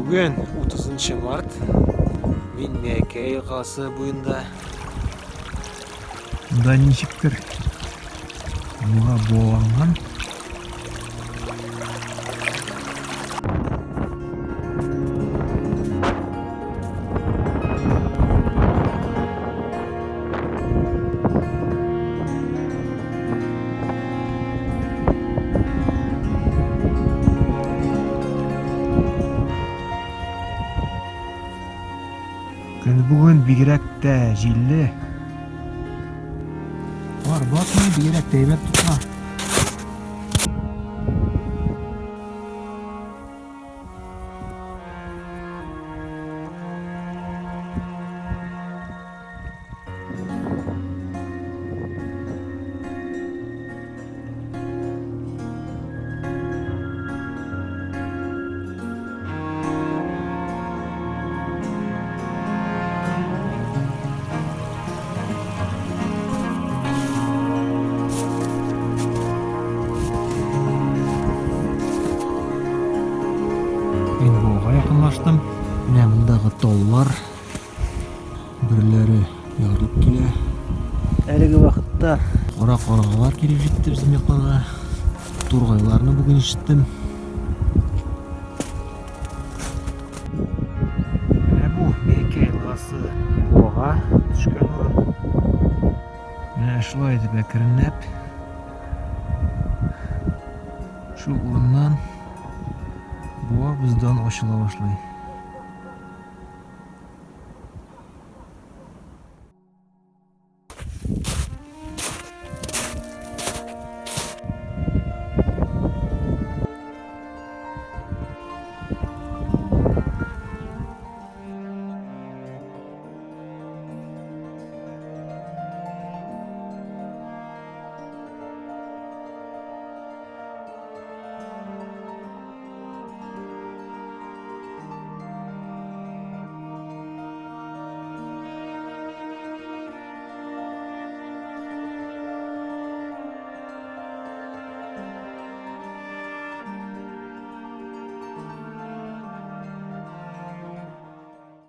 Бүген 30 март. Мин Миякә елгасы буенда. Монда ничектер буа буаланган. Көн бүген бигрәк тә җилле. Кар батмый, бигрәк тә әйбәт тота. Мин буага якынлаштым. Менә мондагы таллар Бөрләре ярылып килә. Әлеге вакытта кара каргалар килеп җитте безнең якларга. Тургайларны бүген ишеттем. Менә бу Миякә елгасы буага төшкән урын. Менә шулай итеп әкренләп шул урыннан буа боздан ачыла башлый.